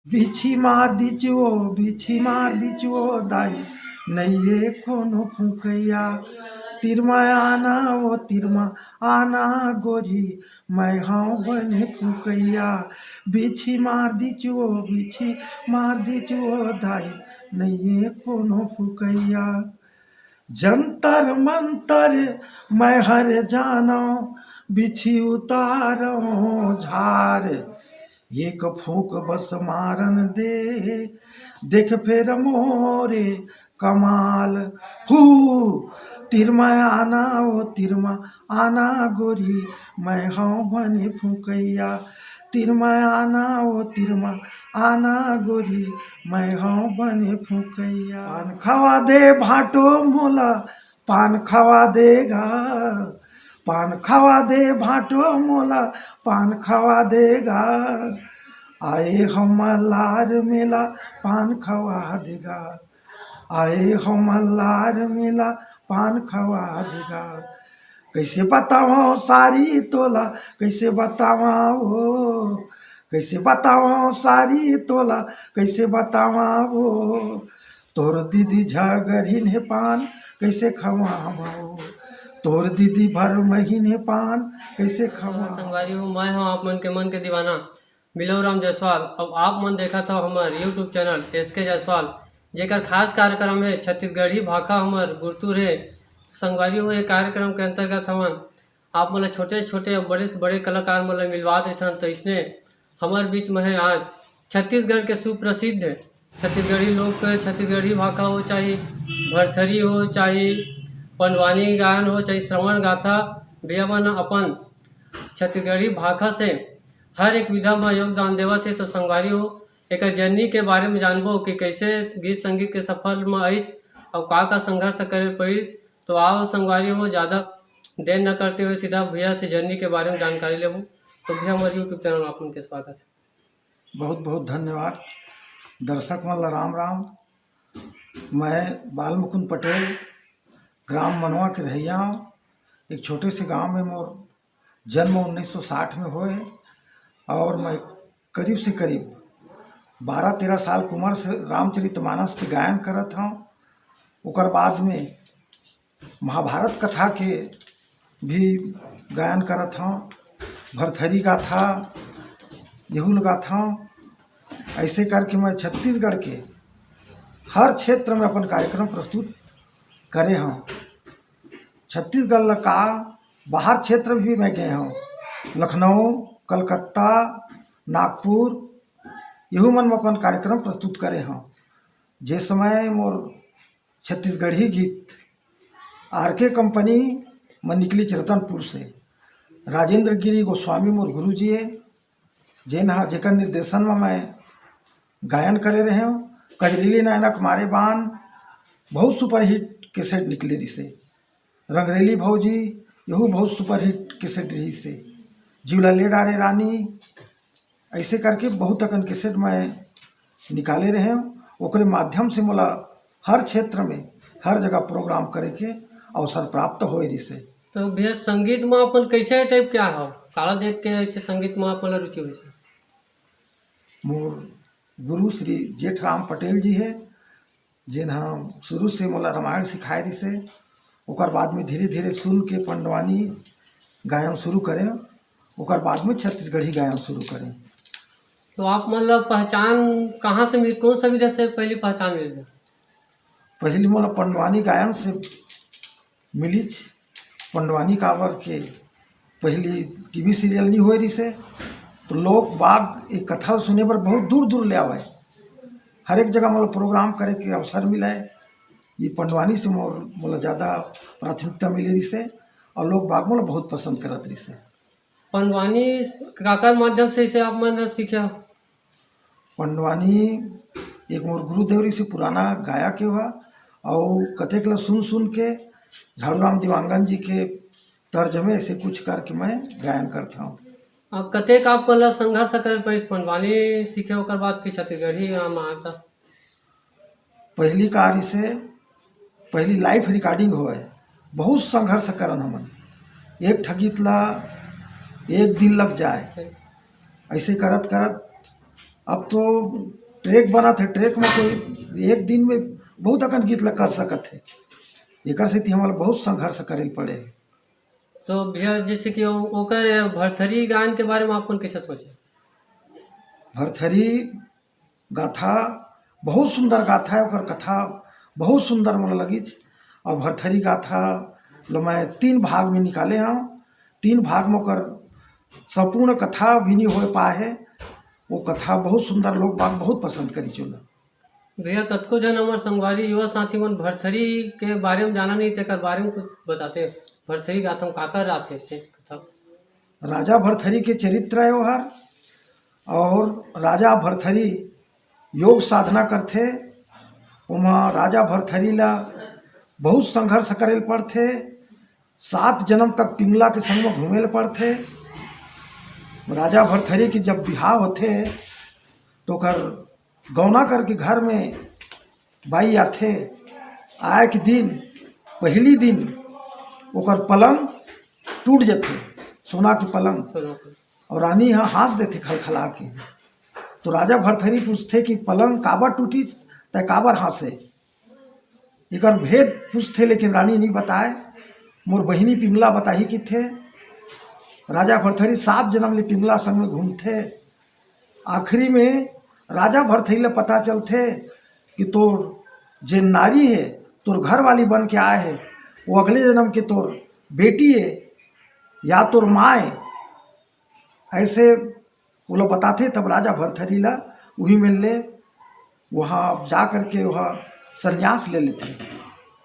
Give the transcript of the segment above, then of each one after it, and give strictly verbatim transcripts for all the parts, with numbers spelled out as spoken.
बिछी मार दिचो, बिछी मार दिचो दाई, नइये कोनो फुकैया। तिरमा आना ओ तिरमा आना गोरी, मैं हौं बने फुकैया। बिछी मार दिचो, बिछी मार दिचो दाई, नइये कोनो फुकैया। जंतर मंतर मैं हर जानौं, बिछी उतारौं झार। एक फूंक बस मारन दे, देख फेर मोरे कमाल। फू, तिरमा आना ओ तिरमा आना गोरी, मैं हौं बने फुकैया। तिरमा आना ओ तिरमा आना गोरी, मैं हौं बने फुकैया। पान खवा दे भांटो मोला, पान खवा दे गा, पान खवा दे भांटो मोला, पान खवा दे गा। आए हम लार मेला, पान खवा दे गा। आए हम लार मेला, पान खवा दे गा। कइसे बतावंव सारी तोला, कइसे बतावंव ओ, कइसे बतावंव सारी तोला, कइसे बतावंव ओ। तोर दीदी झगरिन हे पान, कइसे खवावंव ओ। तोर दीदी भर महीन हे पान, कइसे खवावंव। संगवारी हो, मैं हूँ आप मन के मन के दीवाना बिलऊ राम जायसवाल। अब आप मन देखत हव हमर YouTube चैनल एस के जायसवाल, जेकर खास कार्यक्रम हे छत्तीसगढ़ी भाखा हमर गुरतुर हे। संगवारी हो, ये कार्यक्रम के अंतर्गत हमन आप मन ल छोटे से छोटे अउ बड़े से बड़े कलाकार मन ल मिलवा देथन। तो इसने हमर बीच में हे आज छत्तीसगढ़ के सुप्रसिद्ध छत्तीसगढ़ी लोक, छत्तीसगढ़ी भाखा हो, चाहे भरथरी हो, चाहे पंडवानी गायन हो, चाहे श्रवण गाथा, भैया मन अपन छत्तीसगढ़ी भाखा से हर एक विधा म योगदान देवत हे। तो संगवारी हो, एकर जर्नी के बारे में जानबो कि कइसे गीत संगीत के सफर म आइस अउ का का संघर्ष करे पड़िस। तो आओ संगवारी हो, ज़्यादा देर न करते हुए सीधा भैया से जर्नी के बारे में जानकारी लेबो। तो भैया, हमर YouTube चैनल में आप मन के स्वागत हे। बहुत बहुत धन्यवाद। दर्शक मन ला राम राम। मैं बाल मुकुंद पटेल, ग्राम मनवा के रहइया हौं। एक छोटे से गांव में मोर जन्म उन्नीस सौ साठ में होए हे और मैं करीब से करीब बारह तेरह साल के उम्र से रामचरितमानस के गायन करत हौं। ओकर बाद में महाभारत कथा के भी गायन करत हौं, भरथरी गाथा, यहू ल गाथौं। ऐसे करके मैं छत्तीसगढ़ के हर क्षेत्र में अपन कार्यक्रम प्रस्तुत करे हौं। छत्तीसगढ़ ल का, बाहर क्षेत्र भी मैं गए हौं, लखनऊ, कलकत्ता, नागपुर, यहू मन में अपन कार्यक्रम प्रस्तुत करे हौं। जे समय मोर छत्तीसगढ़ी गीत आर के कंपनी म निकलिस रतनपुर से, राजेंद्र गिरी गोस्वामी मोर गुरु जी हे, जेन ह, जेकर निर्देशन म मैं गायन करे रहेंव। कजरीली नैना के मारे बान बहुत सुपरहिट कैसेट निकले रिहिसे। रंगरेली भौजी, यहू बहुत सुपरहिट कैसेट रिहिसे। जिउला ले डारे रानी, ऐसे करके बहुत अकन कैसेट मैं निकाले रहेंव। ओकरे माध्यम से मोला हर क्षेत्र में, हर जगह प्रोग्राम करे के अवसर प्राप्त होए रिहिसे। तो भैया, संगीत में अपन कैसे टाइप के आए हो? काला देख के ऐसे संगीत में अपन ला रुचि होइसे? मोर गुरु श्री जेठराम पटेल जी हे, जेन ह शुरू से मोला रामायण सिखाए रिहिसे। ओकर बाद में धीरे-धीरे सुन के पंडवानी गायन शुरू करेंव। ओकर बाद में छत्तीसगढ़ी गायन शुरू करेंव। तो आप मन ला पहचान कहाँ से मिल, कौन सा विधा से पहली पहचान मिल गया? पहली मोला पंडवानी गायन से मिलिच। पंडवानी काबर के पहली टीवी सीरियल नइ होए रिहिसे, तो लोग बाग एक कथा सुने बर बहुत दूर-दूर ले आवय। हर एक जगह मोला प्रोग्राम करे के अवसर मिलय। ये पंडवानी से मोर, मोला ज़्यादा प्राथमिकता मिले रिहिसे और लोग बाग मोला बहुत पसंद करत रिहिसे। पंडवानी काकर माध्यम से इसे आप मन सीखे? पंडवानी एक मोर गुरुदेव रिहिसे, पुराना गायक हे ओहा, अउ कतेक ल सुन सुन के झाड़ूराम दिवांगन जी के तर्ज में ऐसे कुछ करके मैं गायन करता हूँ। अउ कतेक आप मन ल संघर्ष करे पड़िस पंडवानी सीखे, ओकर बाद फिर छत्तीसगढ़ी गायन म आए त? पहली का रिहिसे, पहली लाइव रिकॉर्डिंग होए, बहुत संघर्ष करन हमन, एक ठगीत ला एक दिन लग जाए। ऐसे करत करत अब तो ट्रैक बनत हे, ट्रैक में कोई एक दिन में बहुत अकन गीत ला कर सकत हे। एकर सेती हमला बहुत संघर्ष करे ल पड़े हे। तो भैया, जैसे कि ओ-, ओकर भरथरी गायन के बारे में आप मन कैसे सोचे? भरथरी गाथा बहुत सुंदर गाथा हे, ओकर कथा बहुत सुंदर मोला लगिच। और भरथरी गाथा ल मैं तीन भाग में निकाले हव। तीन भाग में ओकर संपूर्ण कथा भी नहीं हो पाए हे। वो कथा बहुत सुंदर, लोग बाग बहुत पसंद करिच ओला। भैया, कतको झन हमर संगवारी, युवा साथी मन भरथरी के बारे में जाना नहीं, तेकर बारे में कुछ बताते। भरथरी गाथा में का का राथे से कथा? राजा भरथरी के चरित्र हे ओहर। और राजा भरथरी योग साधना करथे। ओमा राजा भरथरी ला बहुत संघर्ष करे ल पड़थे। सात जन्म तक पिंगला के संग में घूमे ल पड़थे। राजा भरथरी के जब बिहाव होथे, तो ओकर गौना करके घर में बाई आथे। आए के दिन, पहली दिन ओकर पलंग टूट जथे, सोना के पलंग। सोना के। और रानी ह हाँस देथे खलखला के। तो राजा भरथरी पूछथे कि पलंग काबर टूटिस, तै काबर हाँसे? एकर भेद पूछथे, लेकिन रानी नहीं बताए। मोर बहिनी पिंगला बताही किथे। राजा भरथरी सात जन्म ले पिंगला संग में घूमथे। आखिरी में राजा भरथरी ला पता चलथे कि तोर जे नारी हे, तोर घरवाली बन के आए हे, वो अगले जन्म के तोर बेटी हे या तोर माँ हे। ऐसे वो लोग बताथे, तब राजा भरथरी ला उही में ले वहाँ जा करके वह संन्यास ले लेथे।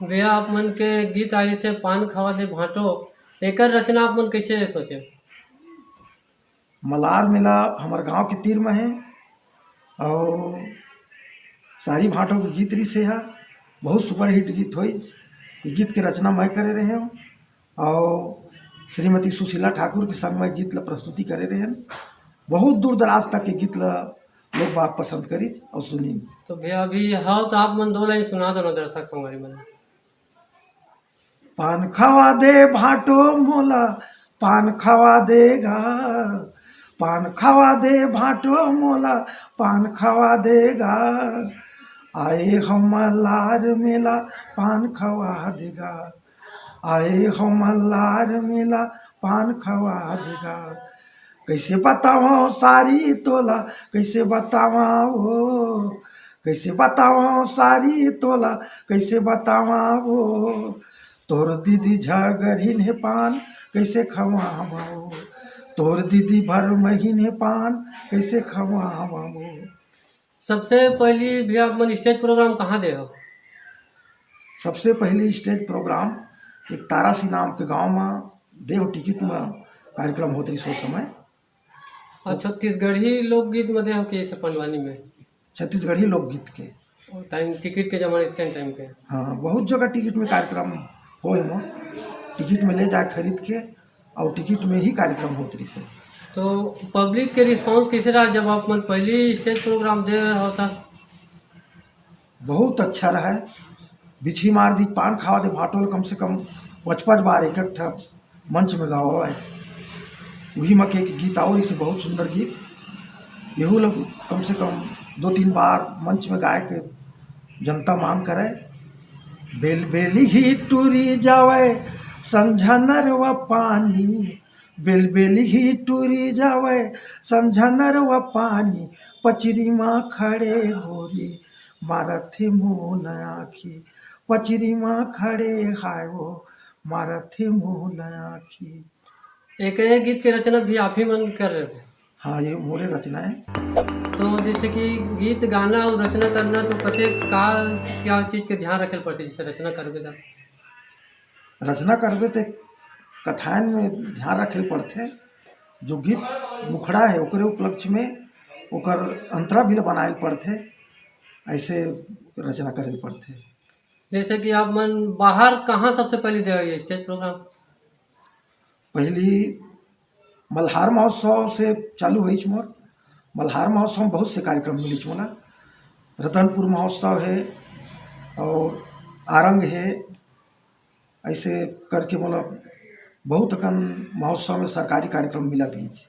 भैया, आप मन के गीत आए से पान खावा दे भांटो, एकर रचना आप मन कैसे सोचे? मलार मेला हमर गांव के तीर में हे और सारी भांटो के गीत रिसे हे, बहुत सुपरहिट गीत होइस। ये गीत के रचना मैं करे रहे हूँ और श्रीमती सुशीला ठाकुर के संग में गीत ला प्रस्तुति करे रहे हन। बहुत दूर दराज तक के गीत ला लोग बाग पसंद करिस और सुनिन। तो भैया, अभी हव तो आप मन दो लाइन सुना दो ना दर्शक संगवारी मन। पान खवा दे भांटो मोला, पान खवा दे गा, पान खवा दे भांटो मोला, पान खवा दे गा। आए हम लार मेला, पान खवा दे गा। आए हम लार मेला, पान खवा दे गा। कैसे बतावं सारी तोला, कैसे बतावं ओ, कैसे बतावं सारी तोला, कैसे बतावं ओ। तोर दीदी झगरिन हे पान, कैसे खवावं ओ। तोर दीदी भर महीन हे पान, कैसे खवावं ओ। सबसे पहली भी आप मन स्टेज प्रोग्राम कहाँ दे हो? सबसे पहली स्टेज प्रोग्राम एक तारासी नाम के गांव में देव टिकट में कार्यक्रम होत रहिस ओ समय। और छत्तीसगढ़ी लोकगीत में दे हो कि ऐसे पंडवानी में? छत्तीसगढ़ी लोकगीत के। वो टाइम टिकट के जमाने, स्टैंड टाइम के। हाँ, बहुत जगह टिकट में कार्यक्रम होए मोर, टिकट में ले जाए खरीद के और टिकट में ही कार्यक्रम होत रहिस हे। तो पब्लिक के रिस्पांस कैसे रहा जब आप मन पहली स्टेज प्रोग्राम दे रहे हो था? बहुत अच्छा रहा है। बिछी मार दी पान खावा दे भांटो ल कम से कम पचपच बार एक एक ठा मंच में गावा है। वही म के एक गीत और इसे बहुत सुंदर गीत, यहू लोग कम से कम दो तीन बार मंच में गाए के जनता मांग करे। बेल बेली ही टूरी जावे संझनर व पानी, बेल बेली ही टूरी जावे संझनर व पानी, पचरी मा खड़े गोरी मारत हे मोला आँखी, पचरी मा खड़े हाय वो मारत हे मोला आँखी। एक, एक गीत के रचना भी आप ही मन कर रहे हो? हाँ, ये मोरे रचना है। तो जैसे कि गीत गाना और रचना करना, तो कते का, क्या चीज के ध्यान रखे पड़ते, जैसे रचना करबे तो? रचना करबे ते कथाएं में ध्यान रखे पड़थे। जो गीत मुखड़ा है, ओकरे उपलक्ष्य में ओकर अंतरा भी बनाए पड़थे, ऐसे रचना करे पड़थे। जैसे कि आप मन बाहर कहाँ सबसे पहले दे हो ये स्टेज प्रोग्राम? पहली मल्हार महोत्सव से चालू होइच मोर। मल्हार महोत्सव में बहुत से कार्यक्रम मिलिच मोला। रतनपुर महोत्सव है और आरंग है, ऐसे करके मोला बहुत अकन महोत्सव में सरकारी कार्यक्रम मिलत गीच।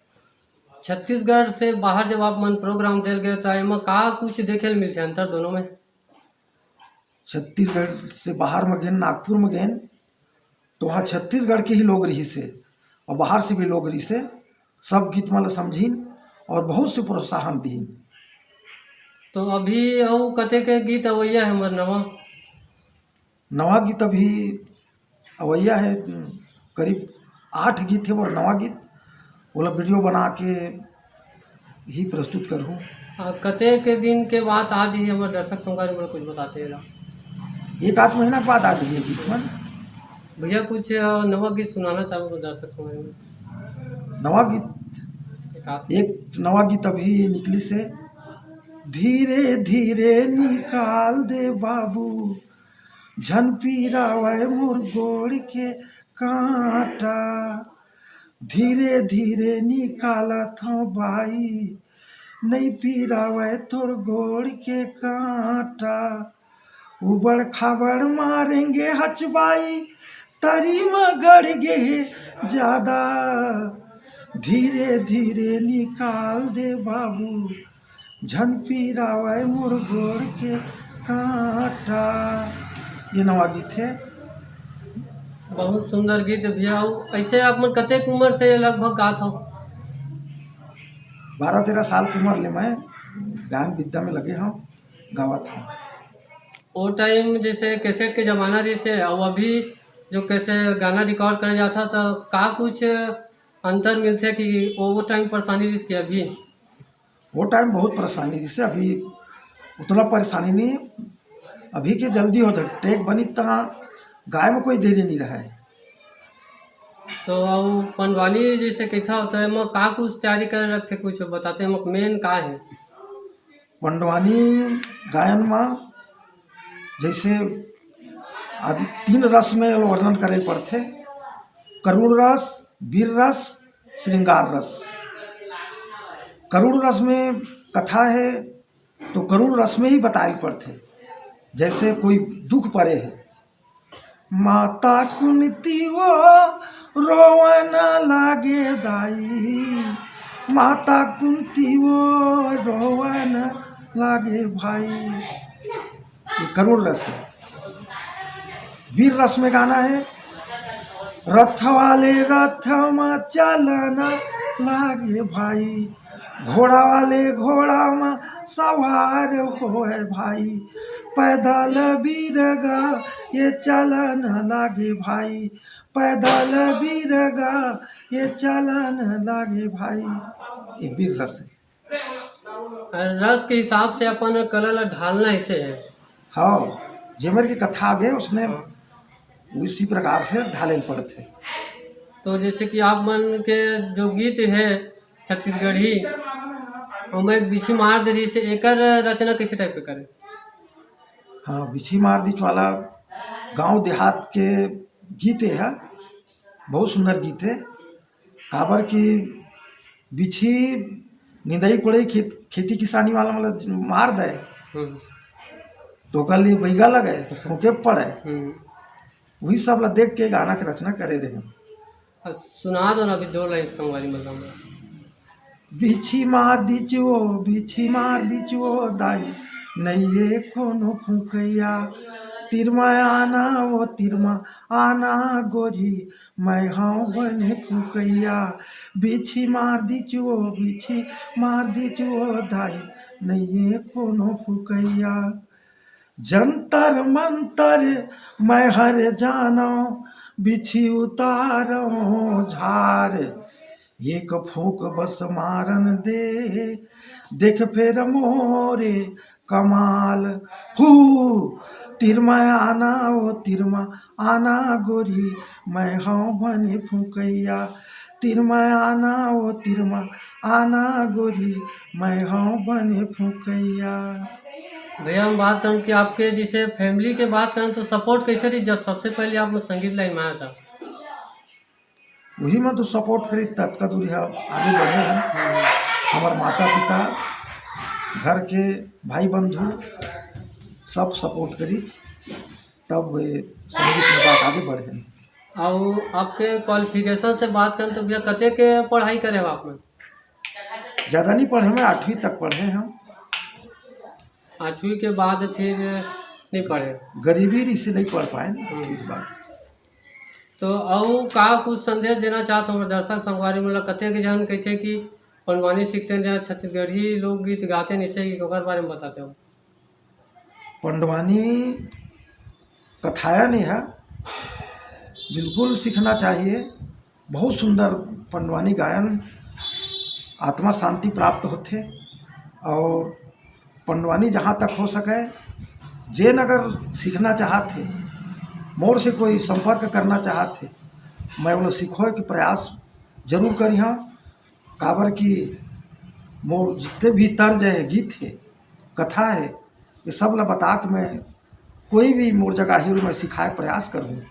छत्तीसगढ़ से बाहर जब आप मन प्रोग्राम देल गए, तो एमा का कुछ देखे ल मिलथे अंतर दोनों में? छत्तीसगढ़ से बाहर में गेन, नागपुर में गेन, तो वहाँ छत्तीसगढ़ के ही लोग रहिस हे और बाहर से भी लोग रहिस हे। सब गीत मन ल समझिन और बहुत से प्रोत्साहन दीन। तो अभी अउ कते के गीत अवैया है हमर नवा? नवा गीत अभी अवैया है, करीब आठ गीत है मोर नवा गीत, ओला वीडियो बना के ही प्रस्तुत करहूँ। आ, कते के दिन के बाद आ दिही हमर दर्शक संगवारी मन कुछ बताते रहा। एक आध महीना के बाद आ दिही गीत मन। भैया कुछ, अ, नवा गीत सुनाना चाहूँ तो दर्शक संगवारी मन। नवा गीत, एक आध। एक नवा गीत अभी निकलिस हे, धीरे धीरे निकाल दे बाबू, झन पीरावय मोर गोड़ के कांटा। धीरे धीरे निकालत हंव बाई, नइ पीरावय तोर गोड़ के कांटा। उबड़ खाबड़ मारेंगे हचबाई, तरी म गड़ गे हे जादा। धीरे धीरे निकाल दे बाबू, झन पीरावय मोर गोड़ के कांटा। ये नवा गीत हे। बहुत सुंदर गीत हे भैया। अउ ऐसे आप मन कतेक उम्र से लगभग गात हो? बारह तेरह साल के उम्र ले मैं गायन विद्या में लगे हंव, गावत हंव। वो टाइम जैसे कैसेट के जमाना रहिस हे, अउ अभी जो कैसे गाना रिकॉर्ड करे जात हे, तो का कुछ अंतर मिलथे कि वो, वो टाइम परेशानी रहिस कि अभी? वो टाइम बहुत परेशानी रहिस हे, अभी उतना परेशानी नहीं। अभी के जल्दी हो जाथे, टेक बनी तहाँ गाय में कोई देरी नहीं रहे। तो अउ पंडवानी जैसे कैसा होता है, मैं का कुछ तैयारी कर रखे, कुछ बताते हैं, मेन का है? पंडवानी गायन में जैसे आद-, तीन रस में वर्णन करे पड़थे, करुण रस, वीर रस, श्रृंगार रस। करुण रस में कथा है, तो करुण रस में ही बताए पड़थे, जैसे कोई दुख परे है, माता कुंती वो रोवन लागे दाई, माता कुंती वो रोवन लागे भाई। ये करुण रस है। वीर रस में गाना है, रथ वाले रथ में चलना लागे भाई, घोड़ा वाले घोड़ा में सवार होए भाई, पैदल बीरगा ये चलन लागे भाई, पैदल बीरगा ये चलन लागे भाई। ये वीर रस है। रस के हिसाब से अपन कला ला ढालना ऐसे है। हाँ, जेमर की कथा आगे उसने उसी प्रकार से ढाले पड़थे। तो जैसे कि आप मन के जो गीत है छत्तीसगढ़ी, ओमे एक बिछी मार दे रहिस हे, एकर रचना कैसे टाइप के करे? हाँ, बिछी मार दीच वाला गांव देहात के गीत है, बहुत सुंदर गीत है। काबर कि बिछी निंदई कोड़ई खेत, खेती किसानी वाला मतलब मार दे, हम्म। तो ओकर लिए बैगा लगे, फूके पड़े। हम्म। वही सब ला देख के गाना के रचना करे रहे। अब सुना दो ना अभी दो लाइन संगवारी मतलब। बिछी मार दीचो, बिछी मार दीचो दाई, नइये कोनो फुकैया। तिरमा आना ओ तिरमा आना गोरी, मैं हंव बने फुकैया। बिछी मार दीचो, बिछी मार दीचो दाई, नइये कोनो फुकैया। जंतर मंतर मैं हर जानव, बिछी उतारव झार। एक फूंक बस मारन दे, देख फेर मोरे कमाल। फू, तिरमा आना ओ तिरमा आना गोरी, मैं हंव बने फुकैया। तिरमा आना ओ तिरमा आना गोरी, मैं हंव बने फुकैया। भैया, हम बात करन कि आपके जैसे फैमिली के बात करन तो सपोर्ट कैसे रही जब सबसे पहले आप संगीत लाइन में आया था? वही में तो सपोर्ट करी, ततका दूरी हम आगे बढ़े हैं। हमारे माता पिता, घर के भाई बंधु सब सपोर्ट करी, तब ये संगीत में बात आगे बढ़े हैं। और आपके क्वालिफिकेशन से बात करन तो भैया, कते के पढ़ाई करे हो आप लोग? ज़्यादा नहीं पढ़े, मैं आठवीं तक पढ़े हम। आठवीं के बाद फिर नहीं पढ़े? गरीबी से नहीं पढ़ पाए ना, हम्म। आठवीं के बाद। तो अउ का कुछ संदेश देना चाहत हो हमर दर्शक संगवारी मन ला? कतेक झन कहिथे कि पंडवानी सीखते हैं, छत्तीसगढ़ी लोकगीत गाते नहीं सही, ओकर बारे में बताते हो? पंडवानी कथायन एहा बिल्कुल सीखना चाहिए। बहुत सुंदर पंडवानी गायन, आत्मा शांति प्राप्त होथे। और पंडवानी जहाँ तक हो सके, जेन अगर सीखना चाहत हे, मोर से कोई संपर्क करना चाहत हे, मैं ओला सिखोए के प्रयास जरूर करिहाँ। काबर कि मोर जितने भी तर्ज हे, गीत हे, कथा हे, ये सब ला बता के मैं कोई भी मोर जगह ही मैं सिखाए प्रयास करूँ।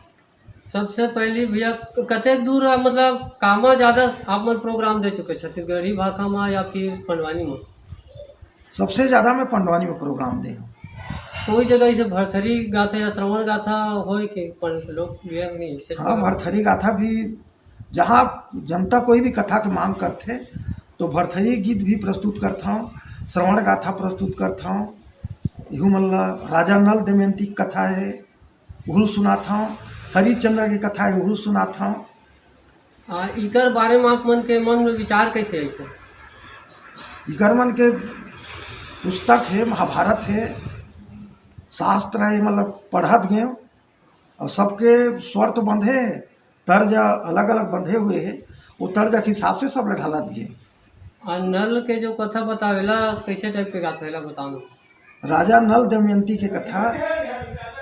सबसे पहली भैया, कतेक दूर, मतलब, कामा ज्यादा आप मन प्रोग्राम दे चुके, छत्तीसगढ़ी भाखा में या फिर पंडवानी में? सबसे ज्यादा मैं पंडवानी में प्रोग्राम दे हूँ। कोई जगह इसे भरथरी गाथा या श्रवण गाथा होय के पं-, लोग भैया नहीं, इससे हाँ, थोड़ा भरथरी गाथा भी, जहाँ जनता कोई भी कथा के मांग करथे, तो भरथरी गीत भी प्रस्तुत करथौं, श्रवण गाथा प्रस्तुत करथौं। इहू मन ला राजा नल दमयंती के कथा हे, उहू सुनाथौं, हरिचंद्र के कथा हे, उहू सुनाथौं। आ, इकर बारे में आप मन के मन में विचार कैसे आइस? इकर मन के पुस्तक हे, महाभारत हे, शास्त्र हे, मतलब पढ़त गेंव, और सबके स्वर तो बंधे हे, तर्ज अलग-अलग बंधे हुए हे, वो तर्ज के हिसाब से सब ला ढालत गेंव। आ, नल के जो कथा बतावेला, कैसे टाइप के गाथा वेला बताओ ना। राजा नल दमयंती के कथा।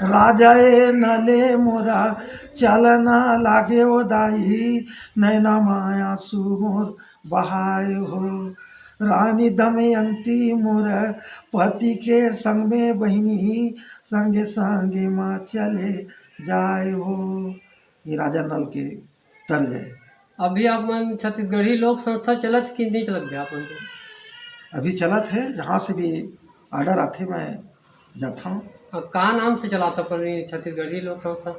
राजा ए नले मोरा चलना लागे ओ दाई, नैना माया सु मोर बहाय हो। रानी दमयंती मोर पति के संग में बहिनी, संगे संगे मा चले जाय हो। ये राजा नल के तर्ज हे। अभी आप मन छत्तीसगढ़ी लोक संस्था चलत कि नहीं चलत भैया आप मन के? अभी चलत हे, जहाँ से भी order आथे मैं जाथौं। अब का नाम से चलात अपन ये छत्तीसगढ़ी लोक संस्था?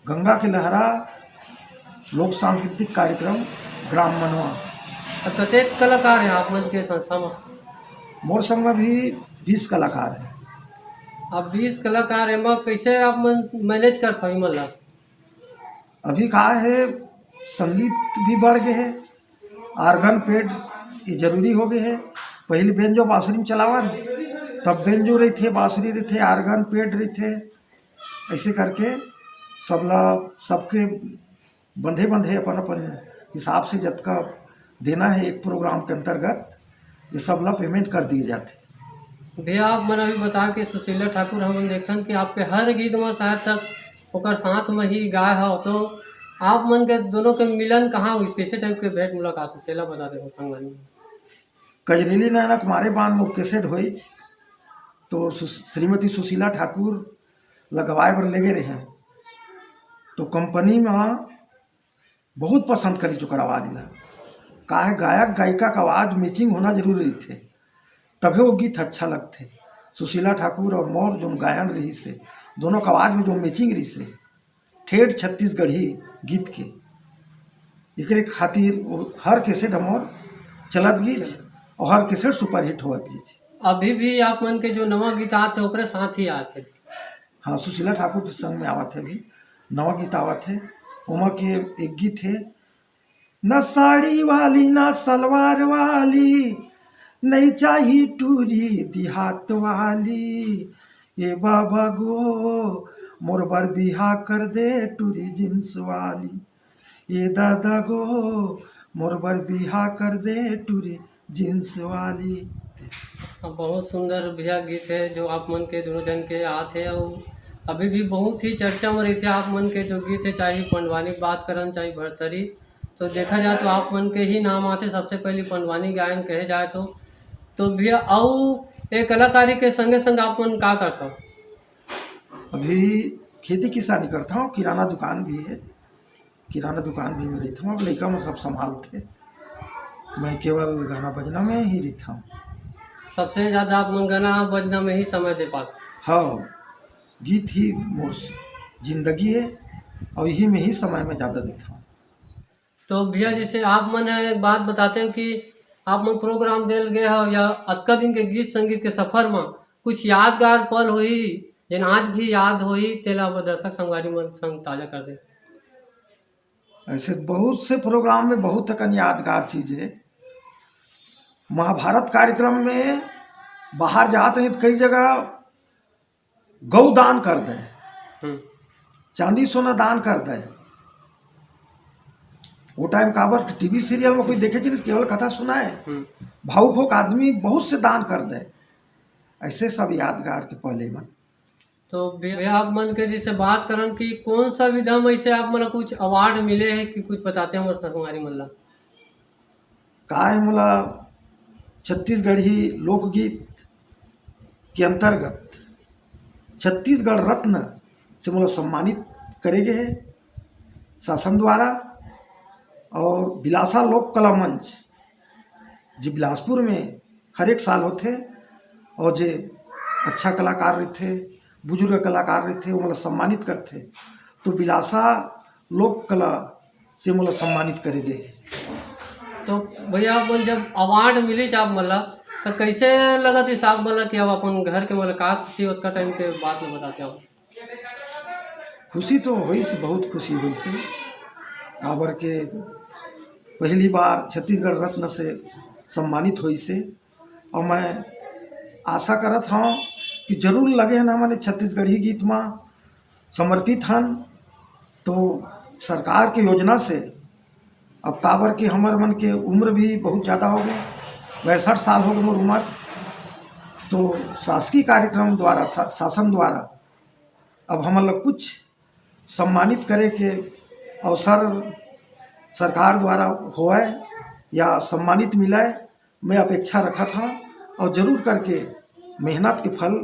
गंगा के लहरा लोक सांस्कृतिक कार्यक्रम ग्राम मनवा। अब कतेक कलाकार हे आप मन के संस्था में? मोर संग में भी बीस कलाकार हे। अब बीस कलाकार हे, एमा कैसे आप मन manage करथव इमन ला? अभी का हे, संगीत भी बढ़ गे हे, organ pad ये जरूरी हो गे हे। पहली बेंजो बांसुरी में चलावन, तब बेंजो रहिथे, बांसुरी रहिथे, organ pad रहिथे, ऐसे करके सबला, सबके बंधे बंधे अपन अपन हिसाब से जतका देना हे एक प्रोग्राम के अंतर्गत, ये सब ला payment कर दिए जाथे। भैया, आप मन अभी बता के सुशीला ठाकुर, हमन देखथन कि आपके हर गीत में शायद तक ओकर साथ में ही गाय हो, तो आप मन के दोनों के मिलन कहाँ होइस, कैसे टाइप के भेंट मुलाकात होइस, एला बता दे संगवारी। कजरेली नैना के मारे बांध में कैसेट होइस, तो सु-, श्रीमती सुशीला ठाकुर ला गवाए बर लेगे रहे, तो कंपनी में बहुत पसंद करिस ओकर आवाज ला। काहे, गायक गायिका के आवाज matching होना जरूरी रहिथे, तभे वो गीत अच्छा लगथे। सुशीला ठाकुर और मोर जोन गायन रहिस हे, दोनों के आवाज में जो matching रहिस हे, ठेठ छत्तीसगढ़ी गीत के, एकरे खातिर वो हर कैसेट हमर चलत गीच और हर कैसेट superhit होवत गीच। अभी भी आप मन के जो नवा गीत आत हे, ओकरे साथ ही आत हे। हाँ, सुशीला ठाकुर के संग में आवत हे, अभी नवा गीत आवत हे, ओमा के एक गीत हे, "ना साड़ी वाली, ना सलवार वाली, नहीं चाही टूरी देहात वाली, ए बाबा गो, मोर बर बिहा कर दे टूरी जींस वाली, ए दादा गो, मोर बर बिहा कर दे टूरी जींस वाली।" अब बहुत सुंदर भैया गीत हे, जो आप मन के दोनों जन के आत हे, अउ अभी भी बहुत ही चर्चा में रहिथे आप मन के जो गीत हे, चाहे पंडवानी बात करन, चाहे भरथरी, तो देखा जाए तो आप मन के ही नाम आथे, सबसे पहले पंडवानी गायन कहे जाए तो। तो भैया, अउ ए कलाकारी के संगे संग आप मन का करथव? अभी खेती किसानी करथौं, किराना दुकान भी हे। किराना दुकान भी में रहिथौं, अब लइका मन सब संभालथे, मैं केवल गाना बजना में ही रहिथौं। सबसे ज्यादा आप मन गाना बजना में ही समय दे पाथव? हाँ, गीत ही मोर जिंदगी हे और यही में ही समय मैं ज्यादा देथौं। तो भैया, जैसे आप मन एक बात बताते हो कि आप मन प्रोग्राम देल गे हव या अतका दिन के गीत संगीत के सफर म कुछ यादगार पल होही, जेन आज भी याद होही, तेला अब दर्शक संगवारी मन संग ताजा कर दे। ऐसे बहुत से प्रोग्राम में बहुत अकन यादगार चीज हे। महाभारत कार्यक्रम में बाहर जात रही त कई जगह गौ दान कर दे, हम्म। चांदी सोना दान कर दे। वो टाइम काबर टीवी सीरियल में कोई देखे कि नहीं, केवल कथा सुनाए। हम्म। भावुक होके आदमी बहुत से दान कर दे। ऐसे सब यादगार के पहले में। तो भैया, आप मन के जैसे बात करन कि कौन सा विधा में ऐसे आप मन ला कुछ अवार्ड मिले हे कि कुछ बताते हैं हमारे संगवारी मन ला? का हे, मोला छत्तीसगढ़ी लोकगीत के अंतर्गत छत्तीसगढ़ रत्न से मोला सम्मानित करे गे हे शासन द्वारा। और बिलासा लोक कला मंच, जे बिलासपुर में हर एक साल होथे, और जे अच्छा कलाकार रहिथे, बुजुर्ग कलाकार रहिथे, वो मोला सम्मानित करथे। तो बिलासा लोक कला से मोला सम्मानित करे गे। तो भैया, आप मन जब अवार्ड मिलिस आप मन ला, तो कैसे लगत रिहिस आप मन ला कि अब अपन घर के मन ला का खुशी, ओतका टाइम के बात ला बताते हो? खुशी तो होइस, बहुत खुशी होइस, काबर के पहली बार छत्तीसगढ़ रत्न से सम्मानित होइस। और मैं आशा करत हूँ कि जरूर लगे हन हमन छत्तीसगढ़ी गीत में समर्पित हन। तो सरकार के योजना से अब काबर के हमर मन के उम्र भी बहुत ज़्यादा हो गए, पैंसठ साल हो गए मोर उम्र। तो शासकीय कार्यक्रम द्वारा, शा-, शासन द्वारा अब हमन ला कुछ सम्मानित करे के अवसर सरकार द्वारा होवय या सम्मानित मिलय, मैं अपेक्षा रखत हूँ। और जरूर करके मेहनत के फल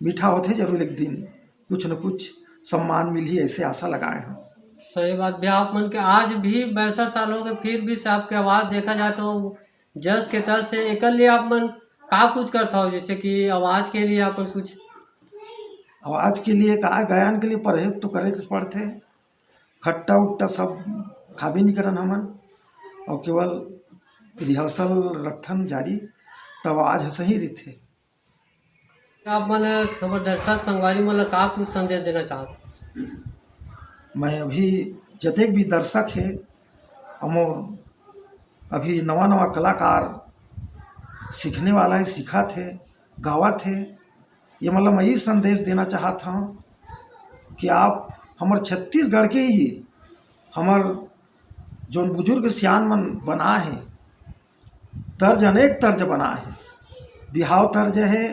मीठा होथे, जरूर एक दिन कुछ न कुछ सम्मान मिलही, ऐसे आशा लगाए हूँ। सही बात भैया, आप मन के आज भी बैसठ साल हो गए, फिर भी से आपके आवाज़ देखा जाए तो जस के तस हे। एकर लिए आप मन का कुछ करत हव, जैसे कि आवाज़ के लिए अपन कुछ? आवाज़ के लिए का, गायन के लिए परहेज तो करे के पड़थे, खट्टा उट्टा सब खाबे नहीं करन हमन, और केवल रिहर्सल रखथन जारी, तब आवाज़ ह सही रहिथे। आप मन हमर दर्शक संगवारी मन ला का कुछ संदेश देना चाहत? मैं अभी जतेक भी दर्शक हे, अमोर अभी नवा नवा कलाकार सीखने वाला हे, सीखत हे, गावत हे, ये मतलब मैं ये संदेश देना चाहत हूँ कि आप हमर छत्तीसगढ़ के ही हमर जोन बुजुर्ग सियान मन बना हे, तर्ज अनेक तर्ज बना हे, बिहाव तर्ज हे,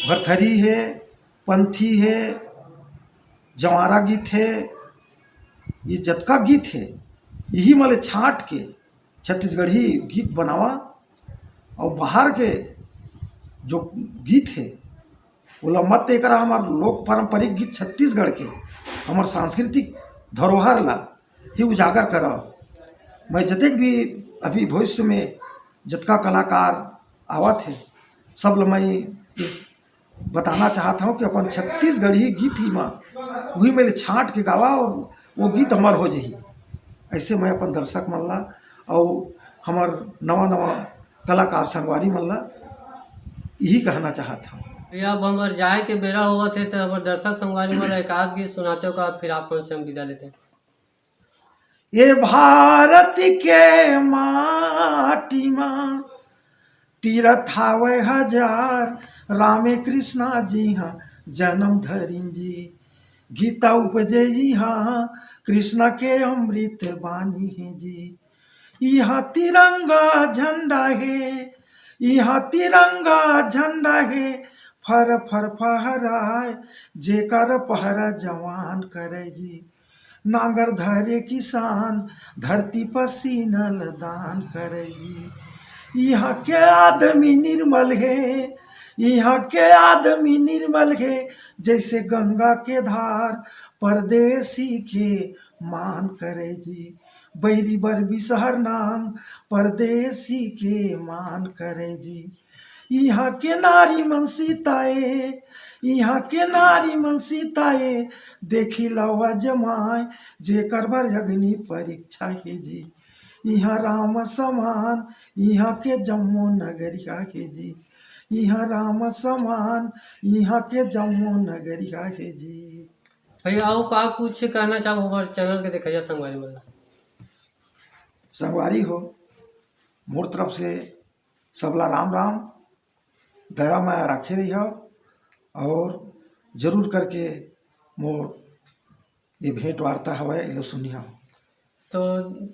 भरथरी हे, पंथी हे, जवारा गीत हे, ये जतका गीत हे, यही मले छांट के छत्तीसगढ़ी गीत बनावा। और बाहर के जो गीत हे, ओला मत एकरा, हमर लोक पारंपरिक गीत छत्तीसगढ़ के, हमर सांस्कृतिक धरोहर ला ही उजागर करव। मैं जतेक भी अभी भविष्य में जतका कलाकार आवत हे, सब ल मैं इस बताना चाहत हूँ कि अपन छत्तीसगढ़ी गीत ही मा उही में ले छांट के गावा और वो गीत हमर हो जाही। ऐसे मैं अपन दर्शक मन ला और हमर नवा नवा कलाकार संगवारी मन ला यही कहना चाहत हूँ। भैया, अब हमर जाए के बेरा होवत हे, तो हमर दर्शक संगवारी मन ला एक आध गीत सुनाते हो का, फिर आप मन से हम विदा लेते हैं। ये भारत के माटी मा तीरथ हावय हजार, रामे कृष्णा जी हा जन्म धरिन जी। गीता उपजे इहाँ, कृष्णा के अमृत बानी हे जी। इहाँ तिरंगा झंडा हे, इहाँ तिरंगा झंडा हे, फर फर फहराय, जेकर पहरा जवान करे जी। नांगर धरे किसान, धरती पसीना ल दान करे जी। इहाँ के आदमी निर्मल हे, इहाँ के आदमी निर्मल हे, जैसे गंगा के धार, परदेसी के मान करे जी। बैरी बर बिसहर नाम, परदेसी के मान करे जी। इहाँ के नारी मन सीता ए, इहाँ के नारी मन सीता ए, देखी लवा जमाए, जेकर बर अग्नि परीक्षा हे जी। इहाँ राम समान इहाँ के जम्मो नगरिया हे जी। इहाँ राम समान इहाँ के जम्मो नगरिया हे जी। भैया, अउ का कुछ कहना चाहो हमर चैनल के देखइया संगवारी मन ला? संगवारी हो, मोर तरफ से सबला राम राम, दया माया राखे रहिहव, और जरूर करके मोर ये भेंट वार्ता हवय, एला सुनिहव। तो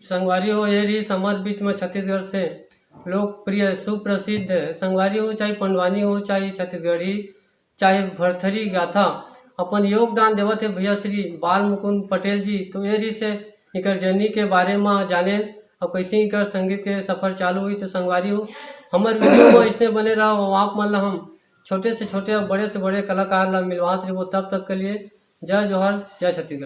संगवारी हो, ये रहिस हमर बीच में छत्तीसगढ़ से लोकप्रिय सुप्रसिद्ध संगवारी हो, चाहे पंडवानी हो, चाहे छत्तीसगढ़ी, चाहे भरथरी गाथा, अपन योगदान देवत हे भैया श्री बाल मुकुंद पटेल जी। तो ये रहिस हे इकर जर्नी के बारे में जानेन, अउ कैसे इकर संगीत के सफर चालू होइस। तो संगवारी हो, हमर वीडियो में इसने बने रहो, अउ आप मन ला हम छोटे से छोटे अउ बड़े से बड़े कलाकार ला मिलवात रहिबो। तब तक के लिए जय जोहार, जय छत्तीसगढ़।